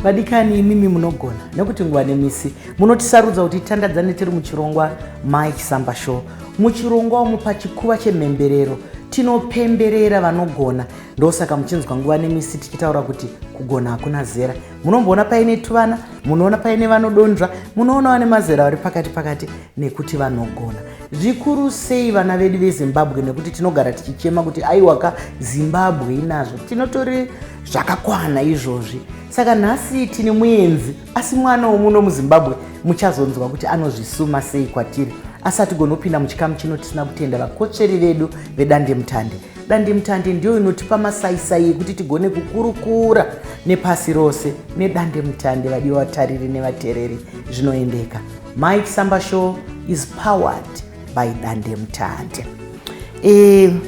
Vadikani, imimi munogona nekuti nguva nemisi munotisarudza kuti titandadzane tiri muchirongwa Mai Chisamba Show. Muchirongwa umu pachikuva chemhemberero tinopemberera vanogona. Ndosaka muchinzwa nguva nemisi tichitaura kuti kugona hakuna zera. Munomboona paine tuvana, munoona paine vanodonzva, munoona vane mazera vari pakati pakati nekuti vanogona. Zvikuru sei vana vedu veZimbabwe, nekuti tinogara tichichema kuti aiwaka, Zimbabwe inazvo, tinotori zvakakwana izvozvi. Saka nhasi tine muenzi, asi mwana womuno muZimbabwe. Muchazonzwa kuti anozvisuma sei kwatiri. Asi hatigonopinda muchikamu chino tisina kutenda vakotsveri vedu vedandemutande. Dandemutande ndiyo inotipa masaisai ekuti tigone kukurukura nepasi rose. Nedandemutande, vadiwa vatariri nevatereri, zvinoendeka. Mike Samba Show is powered by dandemutande.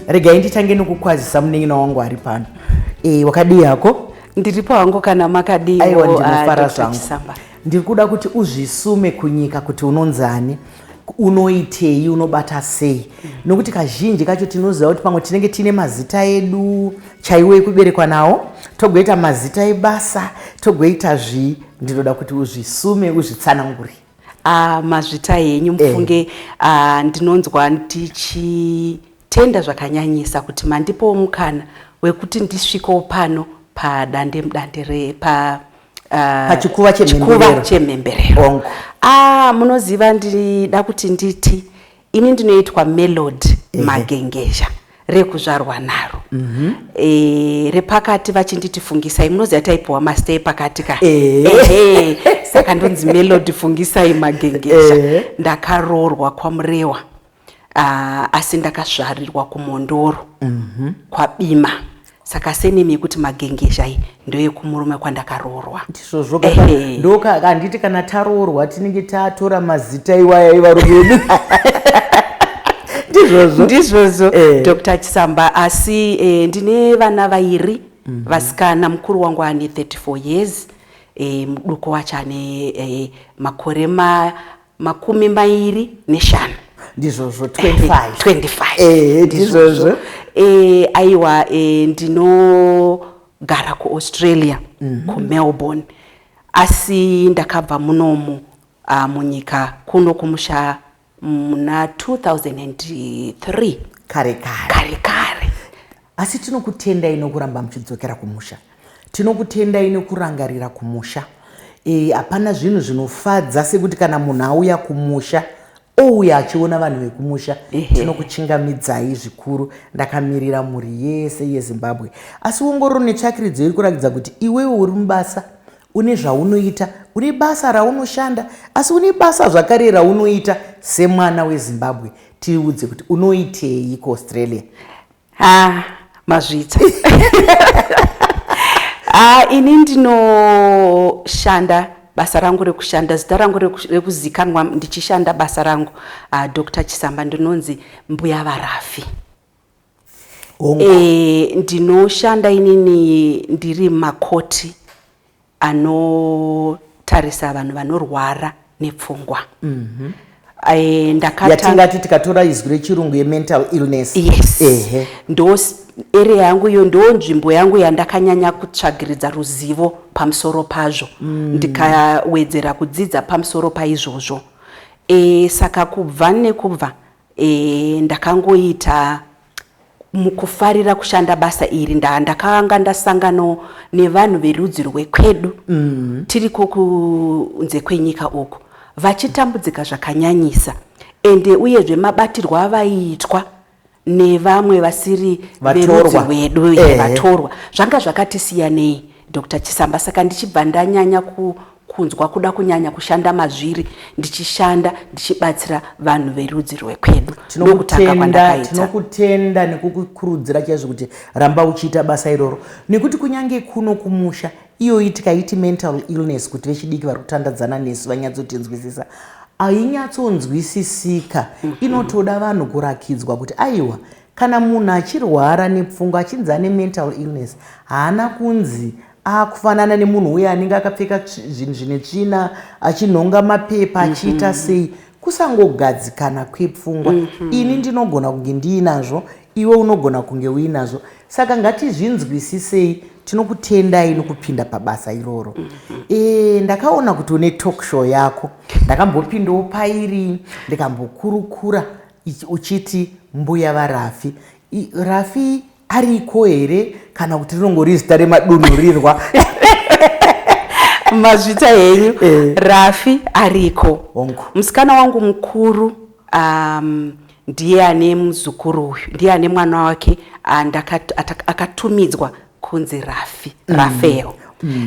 Regai nditange nokukwazisa munin'ina wangu ari pano. Wakadii hako? Ndiripo hangu, kana makadii? Aiwa, ndinofara zvangu. Ndiri kuda kuti uzvisume kunyika kuti unonzani, unoitei, unobata sei, nokuti kazhinji kacho tinoziva kuti pamwe tinenge tiine mazita edu chaiwo ekuberekwa nawo, togoita mazita ebasa, togoita zvii. Ndinoda kuti uzvisume, uzvitsanangure. Ah, mazvita henyu mufunge. Ah, ndinonzwa ndichitenda zvakanyanyisa kuti mandipowo mukana wekuti ndisvikewo pano padande mudande re pa pachikuva chemhemberero. Chemhemberero. Ah, munoziva, ndida kuti nditi ini ndinoitwa Melody Magengezha rekuzvarwa naro. Repakati vachinditi Fungisai. Munoziva taipiwa mazita epakati ka. Ehe, saka ndonzi Melody Fungisai Magengezha. Ndakaroorwa kwaMurewa, asi ndakazvarirwa kuMondoro, kwaBima. Saka surname yekuti Magengezha iyi ndeyekumurume kwandakaroorwa. Ndizvozvo, ndoka handiti kana taroorwa tinenge tatora mazita iwaya evarume vedu? Ndizvozvo. Ndizvozvo, Dr Chisamba. Asi ndine vana vairi vasikana. Mukuru wangu ane 34 years, muduku wacho ane makore 25. Ndizvozvo, 25. 25. Ndizvozvo. Aiwa, ndinogara kuAustralia, kuMelbourne, asi ndakabva munomu munyika kuno kumusha muna 2003. Kare kare. Kare kare. Asi tinokutendai nokuramba muchidzokera kumusha, tinokutendai nekurangarira kumusha. Hapana zvinhu zvinofadza sekuti kana munhu auya kumusha, ouya achiona vanhu vekumusha. Tinokuchingamidzai zvikuru ndakamirira mhuri yese yeZimbabwe. Asi ongororo netsvakiridzo iri kuratidza kuti iwewe uri mubasa, une zvaunoita, une basa raunoshanda, asi une basa zvakare raunoita semwana weZimbabwe. Tiudze kuti unoitei kuAustralia? Ha, mazvita. Ah, ini ndinoshanda basa rangu rekushanda, zita rangu rekuzikanwa ndichishanda basa rangu, Dr Chisamba, ndinonzi Mbuya Varafi. Ndinoshanda inini ndiri makoti anotarisa vanhu vanorwara nepfungwa. Yatingati tikatora izwi rechirungu yemental illness. Yes. Ndo area yangu iyo, ndo nzvimbo yangu yandakanyanya kutsvagiridza ruzivo pamusoro pazvo, ndikawedzera kudzidza pamusoro paizvozvo. Saka kubva nekubva ndakangoita mukufarira kushanda basa iri. Ndakanga ndasangano nevanhu verudzi rwekwedu tiriko kunze kwenyika uku vachitambudzika zvakanyanyisa, ende uyezve mabatirwo avaiitwa nevamwe vasiri verudzi rwedu, vatorwa, zvanga zvakati siyanei, Dr Chisamba. Saka ndichibva ndanyanya kunzwa kuda kunyanya kushanda mazviri, ndichishanda ndichibatsira vanhu verudzi rwekwedu. Ndokutanga kwandakaita. Tinokutenda nekukukurudzira chaizvo kuti ramba uchiita basa iroro, nekuti kunyange kuno kumusha iyoyi tikaiti mental illness, kuti vechidiki vari kutandadzana nesu vanyatsotinzwisisa, hainyatsonzwisisika. Inotoda vanhu kurakidzwa kuti aiwa, kana munhu achirwara nepfungwa, achinzi ane mental illness, haana kunzi akufanana nemunhu uye anenge akapfeka zvinhu zvine tsvina, achinhonga mapepa, achiita sei. Kusangogadzikana kwepfungwa. Ini ndinogona kunge ndiinazvo. Iwe unogona kunge uinazvo. Saka ngatizvinzwisisei. Tinokutendai nokupinda pabasa iroro. Ndakaona kuti une talk show yako. Ndakambopindawo pairi, ndikambokurukura uchiti Mbuya vaRafi. Rafi ariko here kana kuti rinongori zita remadunhurirwa? Mazvita henyu. Rafi ariko. Hongu. Musikana wangu mukuru ndiye ane muzukuru uyu, ndiye ane mwana wake akatumidzwa kunzi Rafi, Rafael.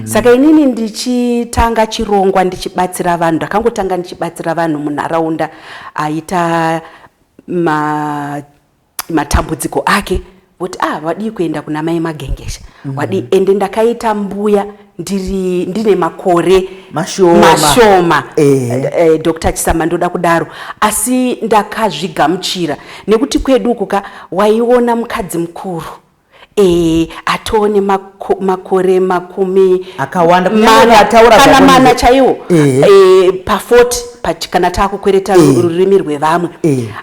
Saka inini ndichitanga chirongwa ndichibatsira vanhu, ndakangotanga ndichibatsira vanhu munharaunda aita matambudziko ake, voti vadii kuenda kuna Mai Magengesha, vadii. Ende ndakaita mbuya ndine makore mashoma, mashoma. Dr. Chisamba, ndoda kudaro, asi ndakazvigamuchira nekuti kwedu uku ka waiona mukadzi mukuru atone makore 40 akawanda, mana, ataura kana zvako mana chaiwo, pa40 kana taakukwereta rurimi rwevamwe,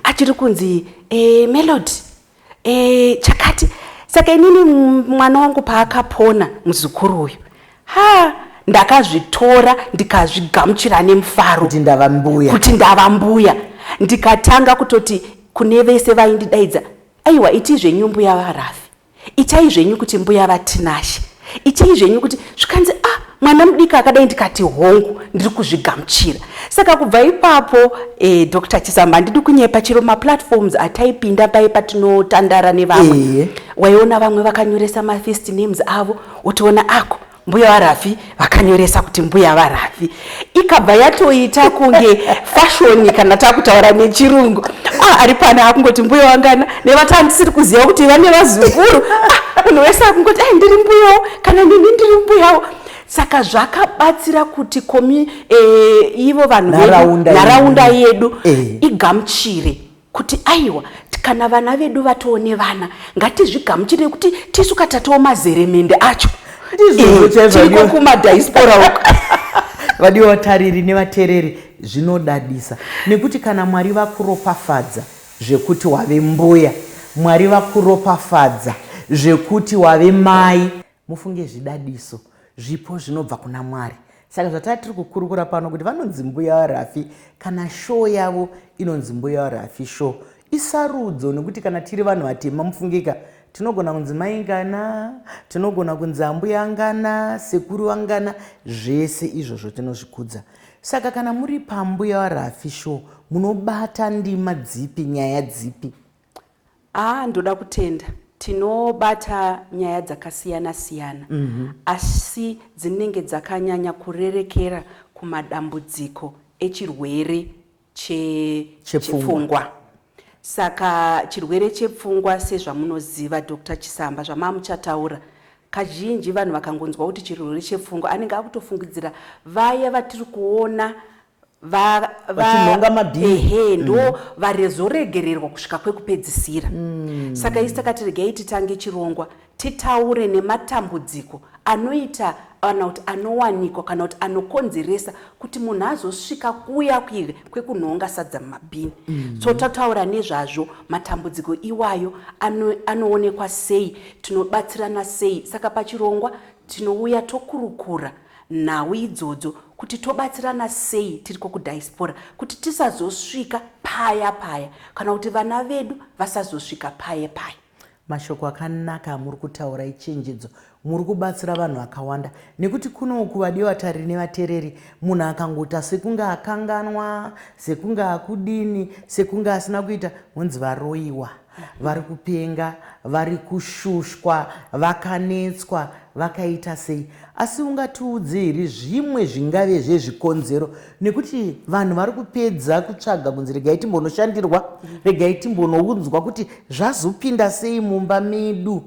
achiri kunzi Melody, chakati. Saka inini mwana wangu paakapona, muzukuru uyu, ha, ndakazvitora ndikazvigamuchira nemufaro. Kuti ndava mbuya. Kuti ndava mbuya. Ndikatanga kutoti kune vese vaindidaidza, aiwa, iti zvenyu Mbuya vaRafi, itai zvenyu kuti Mbuya vaTinashe, itai zvenyu kuti. Zvikanzi, ah, mwana mudiki akadai? Ndikati, hongu, ndiri kuzvigamuchira. Saka kubva ipapo, Dr. Chisamba, handidi kunyepa, chero maplatforms ataipinda pai patinotandara nevamwe, waiona vamwe vakanyoresa mafirst names avo, wotoona ako Mbuya vaRafi vakanyoresa kuti Mbuya vaRafi. Ikabva yatoita kunge fashion kana takutaura nechirungu. Ah, ari pana akungoti mbuya wangana nevatandisiri kuziva kuti vane vazukuru. Ah, munhu wese akungoti, ai, ndiri mbuyawo, kana nini ndiri mbuyawo. Saka zvakabatsira kuti komi ivo vanhu vedu, Nharaunda yedu. Nharaunda yedu igamuchire kuti aiwa, kana vana vedu vatoone vana, ngatizvigamuchire kuti tisu katatowo mazeremende acho. Ndizvozvo chaizvo. Tiriko kumadiaspora uko. Vadiwa vatariri nevateereri, zvinodadisa nekuti kana Mwari vakuropafadza zvekuti wave mbuya, Mwari vakuropafadza zvekuti wave mai, mufunge zvidadiso, zvipo zvinobva kuna Mwari. Saka zvataa tiri kukurukura pano kuti vanonzi Mbuya vaRafi, kana show yavo inonzi Mbuya vaRafi Show, isarudzo, nekuti kana tiri vanhu vatema, mufungika, tinogona kunzi maingana, tinogona kunzi ambuya angana, sekuru angana, zvese izvozvo tinozvikudza. Saka kana muri paMbuya vaRafi Show, munobata ndima dzipi, nyaya dzipi? Ah, ndoda kutenda. Tinobata nyaya dzakasiyana siyana, asi dzinenge dzakanyanya kurerekera kumadambudziko echirwere chepfungwa. Chepfungwa. Saka chirwere chepfungwa, sezvamunoziva, Dr. Chisamba, zvamamuchataura, kazhinji vanhu vakangonzwa kuti chirwere chepfungwa, anenge akutofungidzira vaya vatiri kuona vachinhonga mabhini. Ehe, ndo varezoregererwa kusvika kwekupedzisira. Saka isi takati regai titange chirongwa, titaure nematambudziko anoita kana kuti anowanikwa kana kuti anokonzeresa kuti munhu azosvika kuya kuire kwekunhonga sadza mumabhini. So tataura nezvazvo, matambudziko iwayo anoonekwa sei, tinobatsirana sei. Saka pachirongwa tinouya tokurukura nhau idzodzo kuti tobatsirana sei tiriko kudiaspora kuti tisazosvika paya paya, kana kuti vana vedu vasazosvika paya paya. Mashoko akanaka amuri kutaura, ichenjedzo. Muri kubatsira vanhu vakawanda, nekuti kunoku, vadiwa vatariri nevateereri, munhu akangoita sekunge akanganwa, sekunge akudini, sekunge asina kuita, hunzi varoyiwa, vari kupenga, vari kushushwa, vakanetswa, vakaita sei. Asi ungatiudze here zvimwe zvingave zvezvikonzero, nekuti vanhu vari kupedza kutsvaga kunzi regai timbonoshandirwa, regai timbonoudzwa kuti zvazopinda sei mumba medu?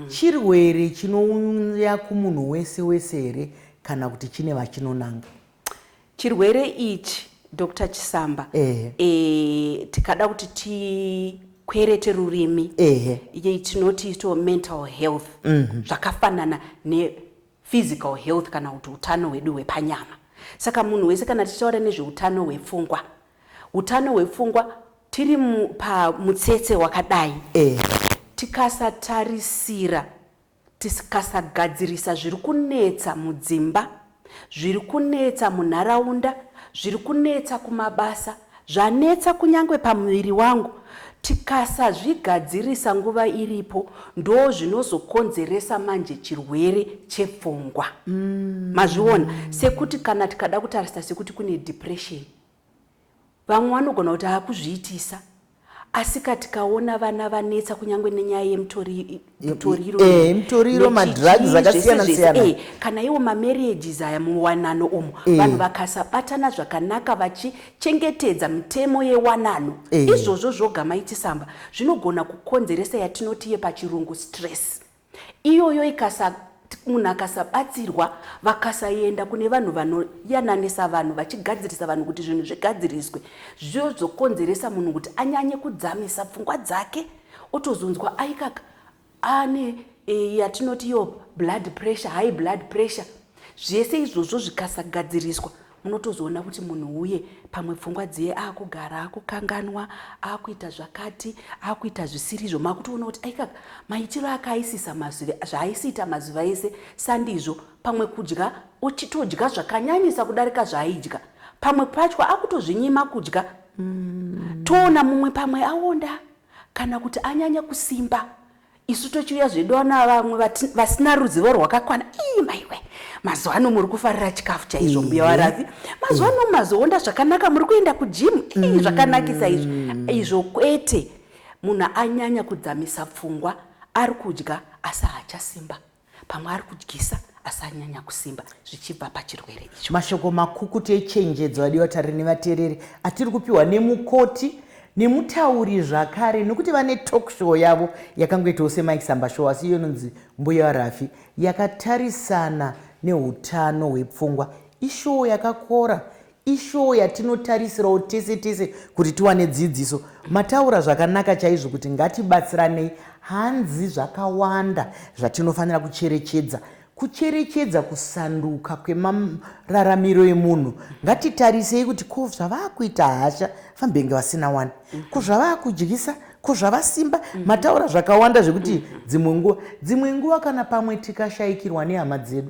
Chirwere chinouya kumunhu wese wese here, kana kuti chine vachinonanga? Chirwere ichi, Dr. Chisamba, tikada kuti tikwerete rurimi, tinoti ito mental health zvakafanana nephysical health kana kuti utano hwedu hwepanyama. Saka munhu wese, kana tichitaura nezveutano hwepfungwa, utano hwepfungwa tiri pamutsetse wakadai. Tikasatarisira, tikasagadzirisa zviri kunetsa mudzimba, zviri kunetsa munharaunda, zviri kunetsa kumabasa, zvanetsa kunyange pamuviri wangu, tikasazvigadzirisa nguva iripo, ndo zvinozokonzeresa manje chirwere chepfungwa. Mazviona sekuti kana tikada kutarisa sekuti kune depression, vamwe vanogona kuti haakuzviitisa, asi katikaona vana vanetsa kunyange nenyaya yemutoriro, Mutoriro, madrugs akasiyana siyana. Kana iwo mamarriages aya, muwanano umo, vanhu vakasabatana zvakanaka vachichengetedza mitemo yewanano, izvozvo zvoga, maitisamba, zvinogona kukonzeresa yatinoti yepachirungu stress. Iyoyo ikasa, munhu akasabatsirwa, vakasaenda kune vanhu vanoyananisa vanhu, vachigadzirisa vanhu kuti zvinhu zvigadziriswe, zvozokonzeresa munhu kuti anyanye kudzamisa pfungwa dzake, otozonzwa aikaka ane yatinoti iyo blood pressure, high blood pressure. Zvese izvozvo zvikasagadziriswa, munotozoona kuti munhu uye pamwe pfungwa dziye akugara akukanganwa, akuita zvakati, akuita zvisirizvo. Makutoona kuti aikaka maitiro ake aisisa mazuva zvaaisiita mazuva ese sandizvo. Pamwe kudya, uchitodya zvakanyanyisa kudarika zvaaidya, pamwe pacho akutozvinyima kudya. Toona mumwe pamwe aonda kana kuti anyanya kusimba. Isu tochiuya zvedu ana vamwe vasina ruzivo rwakakwana: "Ii maiwe, mazuva ano muri kufarira chikafu chaizvo, mbuya waRavi. Mazuva ano mazoonda zvakanaka, muri kuenda kugym. Ii, zvakanakisa izvo." Izvo kwete, munhu anyanya kudzamisa pfungwa, ari kudya asi haachasimba, pamwe ari kudyisa asi anyanya kusimba, zvichibva pachirwere icho. Mashoko makukutu echenjedzo, vadiwa tariri nevateereri, atiri kupiwa nemukoti nemutauri zvakare, nekuti vane talk show yavo yakangoitawo seMike Samba Show, asi iyo inonzi Mbuya Rafi, yakatarisana neutano hwepfungwa. Ishow yakakora, ishow yatinotarisirawo tese tese kuti tiwane dzidziso. Mataura zvakanaka chaizvo kuti ngatibatsiranei. Hanzi zvakawanda zvatinofanira kucherechedza, kucherechedza kusanduka kwemararamiro emunhu. Ngatitarisei kuti ko zvavakuita hasha, vambenge vasina wani, ko zvavakudyisa, ko zvavasimba. Mataura zvakawanda zvekuti dzimwe nguva kana pamwe tikashayikirwa nehama dzedu,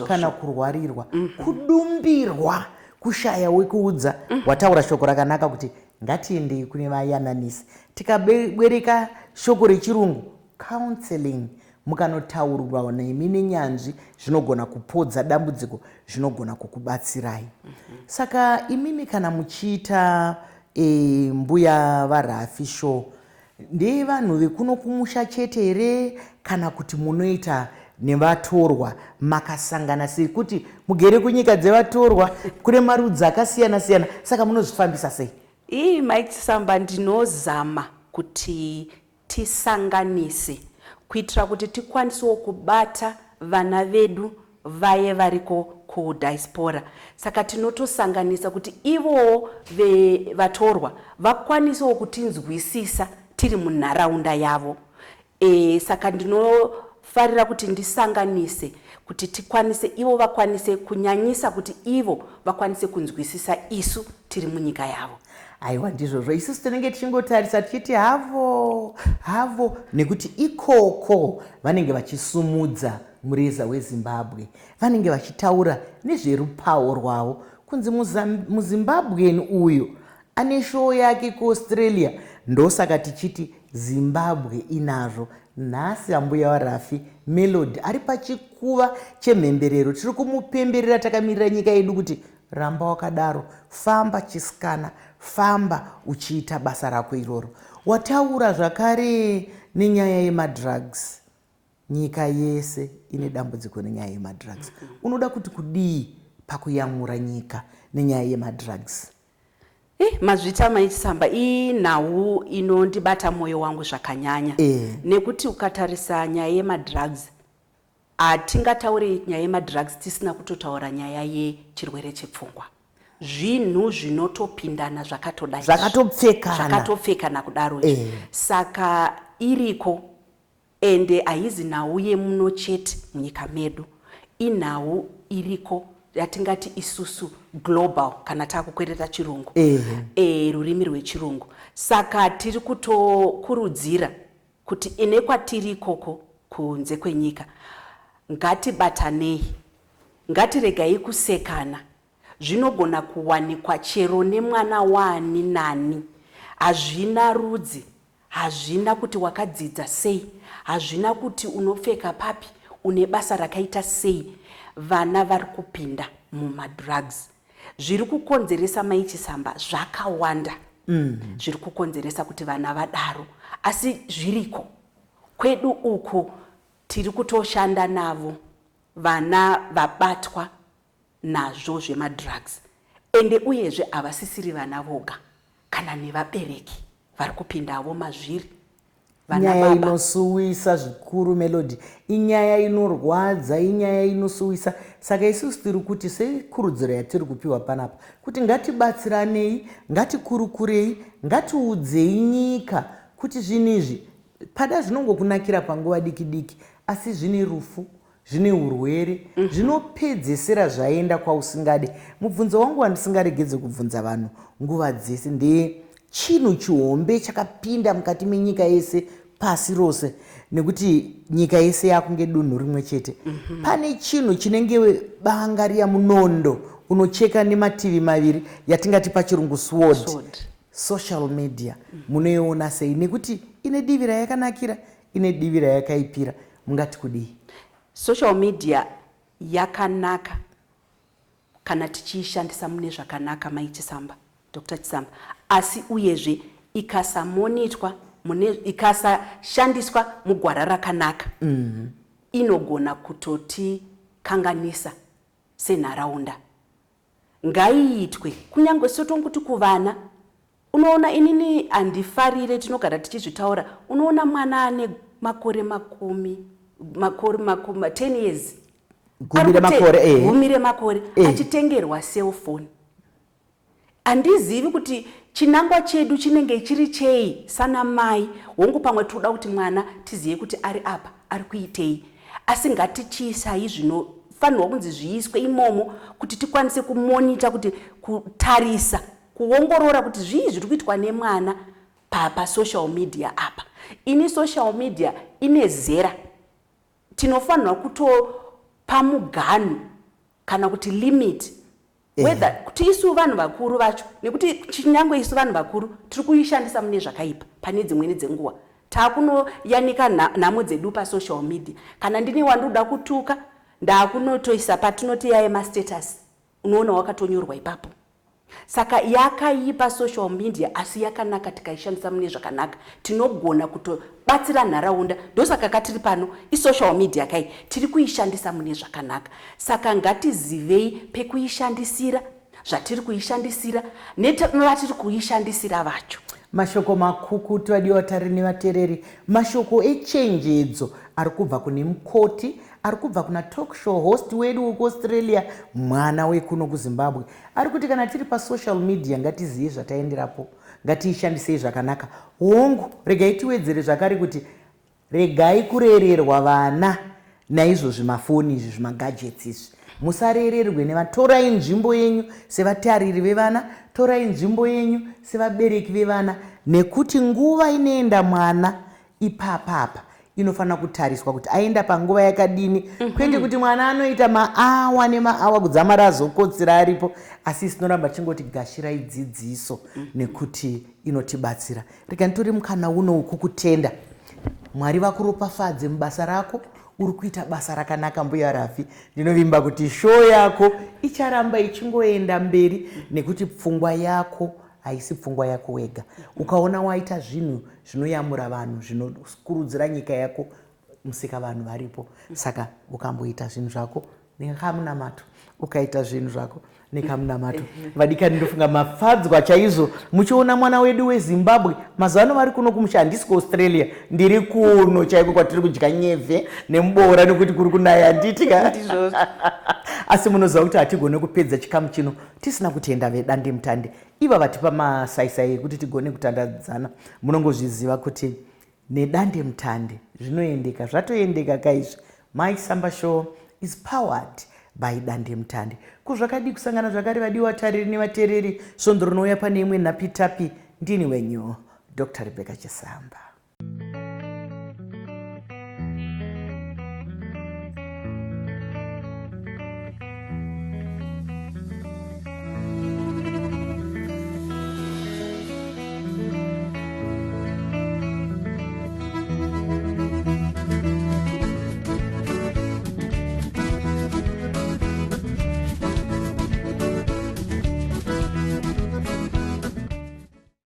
kana kurwarirwa, kudumbirwa, kushaya wekuudza, wataura shoko rakanaka kuti ngatiendei kune vayananisi. Tikabereka shoko rechirungu counseling, mukanotaurwa nemi nenyanzvi, zvinogona kupodza dambudziko, zvinogona kukubatsirai. Saka imimi kana muchiita Mbuya vaRafi Show, ndevanhu vekuno kumusha chete here, kana kuti munoita nevatorwa? Makasangana sekuti mugere kunyika dzevatorwa, kune marudzi akasiyana siyana, saka munozvifambisa sei? Ii, Mike Samba, ndinozama kuti tisanganise kuitira kuti tikwanisewo kubata vana vedu vaye variko kudiaspora. Saka tinotosanganisa kuti ivowo vatorwa vakwanisewo kutinzwisisa tiri munharaunda yavo. Saka ndinofarira kuti ndisanganise kuti tikwanise, ivo vakwanise kunyanyisa, kuti ivo vakwanise kunzwisisa isu tiri munyika yavo. Aiwa, ndizvozvo. Isusu tinenge tichingotarisa tichiti havo havo, nekuti ikoko vanenge vachisumudza mureza weZimbabwe, vanenge vachitaura nezverupawo rwavo, kunzi muZimbabwean uyu ane show yake kuAustralia. Ndosaka tichiti Zimbabwe inazvo. Nhasi ambuya waRafi Melody ari pachikuva chemhemberero, tiri kumupemberera takamirira nyika yedu kuti ramba wakadaro, famba chisikana, famba uchiita basa rako iroro. Wataura zvakare nenyaya yemadrugs. Nyika yese ine dambudziko nenyaya yemadrugs. Unoda kuti kudii pakuyamura nyika nenyaya yemadrugs? Mazvita, Maisamba. Inhau inondibata mwoyo wangu zvakanyanya, nekuti ukatarisa nyaya yemadrugs, hatingatauri nyaya yemadrugs tisina kutotaura nyaya yechirwere chepfungwa. Zvinhu zvinotopindana zvakatodai. Zvakatopfekana. Zvakatopfekana kudaro izvi. Saka iriko, ende haizi nhau yemuno chete munyika medu, inhau iriko yatingati isusu global, kana taakukwereta chirungu, rurimi rwechirungu. Saka tiri kutokurudzira. Kuti ine kwatiri ikoko kunze kwenyika, ngatibatanei, ngatiregai kusekana. Zvinogona kuwanikwa chero nemwana waani nani. Hazvina rudzi, hazvina kuti wakadzidza sei, hazvina kuti unopfeka papi, une basa rakaita sei. Vana vari kupinda mumadrugs. Zviri kukonzeresa, Mai Chisamba, zvakawanda zviri kukonzeresa kuti vana vadaro, asi zviriko kwedu uku. Tiri kutoshanda navo vana vabatwa nazvo zvemadrugs, ende uyezve havasisiri vana voga, kana nevabereki vari kupindavo mazviri. Nyaya inosuwisa zvikuru, Melody, inyaya inorwadza, inyaya inosuwisa. Saka isusu tiri kuti, sekurudziro yatiri kupiwa panapa, kuti ngatibatsiranei, ngatikurukurei, ngatiudzei nyika kuti zvinhu izvi pada zvinongokunakira panguva diki diki, asi zvine rufu, zvine urwere, zvinopedzesera zvaenda kwausingade. Mubvunzo wangu wandisingaregedze kubvunza vanhu nguva dzese ndeye chinhu chihombe chakapinda mukati menyika yese, pasi rose, nekuti nyika yese yakunge dunhu rimwe chete. Pane chinhu chinenge banga riya, munondo unocheka nemativi maviri, yatingati pachirungu sword. Sword. Social media munoiona sei? Nekuti ine divi rayakanakira, ine divi rayakaipira. Mungati kudii? Social media yakanaka kana tichiishandisa mune zvakanaka, Mai Chisamba, Dr Chisamba, asi uyezve ikasamonitwa mune, ikasashandiswa mugwara rakanaka, inogona kutotikanganisa senharaunda. Ngaiitwe kunyange sotonguti kuvana. Unoona, inini handifarire, tinogara tichizvitaura, unoona mwana ane makore 10, makore 10 years, 10 remakore. 10 remakore, achitengerwa cellphone. Handizivi kuti chinangwa chedu chinenge chiri chei sana mai. Hongu, pamwe tinoda kuti mwana tizive kuti ari apa ari kuitei, asi ngatichiisai zvinofanirwa kunzi zviiswe imomo kuti tikwanise kumonita, kuti kutarisa, kuongorora kuti zvii zviri kuitwa nemwana pasocial media apa. Ini social media ine zera, tinofanirwa kutopa muganhu kana kuti limit, whether kuti isu vanhu vakuru vacho, nekuti chinyange isu vanhu vakuru tiri kuishandisa mune zvakaipa. Pane dzimweni dzenguva taakunoyanika nhamo dzedu pasocial media. Kana ndine wandoda kutuka, ndaakunotoisa patinoti yaye mastatus, unoona wakatonyorwa ipapo. Saka yakaipa social media, asi yakanaka tikaishandisa mune zvakanaka. Tinogona kutobatsira nharaunda. Ndosaka katiri pano, isocial media kai, tiri kuishandisa mune zvakanaka. Saka ngatizivei pekuishandisira, zvatiri kuishandisira, nevatiri kuishandisira vacho. Mashoko makukutu, vadiwa tari nevateereri, mashoko echenjedzo ari kubva kune mukoti, ari kubva kuna talk show host wedu wekuAustralia, mwana wekuno kuZimbabwe, ari kuti kana tiri pasocial media ngatizive zvataenderapo, ngatiishandisei zvakanaka. Hongu, regai tiwedzere zvakare kuti regai kurererwa vana naizvo zvimafoni izvi, zvimagadgets izvi. Musarererwe neva. Torai nzvimbo yenyu sevatariri vevana, torai nzvimbo yenyu sevabereki vevana, nekuti nguva inoenda mwana ipapapa inofanira kutariswa kuti aenda panguva yakadini, kwete kuti mwana anoita maawa nemaawa kudzamara azokotsira aripo. Asi sinoramba chingoti gashirai dzidziso nekuti inotibatsira. Rega nditore mukana uno wekukutenda. Mwari vakuropafadze mubasa rako. Uri kuita basa rakanaka, Mbuya Rafi. Ndinovimba kuti show yako icharamba ichingoenda mberi, nekuti pfungwa yako haisi pfungwa yako wega. Ukaona waita zvinhu zvinoyamura vanhu, zvinokurudzira nyika yako, musika vanhu varipo. Saka ukamboita zvinhu zvako nekamunamato, ukaita zvinhu zvako nekamunamato. Vadikani, ndofunga mafadzwa chaizvo muchiona mwana wedu weZimbabwe. Mazuva ano vari kuno kumusha. Handisi kuAustralia, ndiri kuno chaiko kwatiri kudya nyevhe nemuboora nekuti kuri kunaya, handiti ka? Asi munoziva kuti hatigone kupedza chikamu chino tisina kutenda vedande mutande, iva vatipa masaisai ekuti tigone kutandadzana. Munongozviziva kuti nedande mutande zvinoendeka, zvatoendeka kaizvi. Mai Samba Show is powered by dande mutande. Kuzvakadii kusangana zvakare, vadiwa tariri nevateereri, svondo rinouya pane imwe nhapitapi. Ndini wenyu Dr Rebecca Chisamba.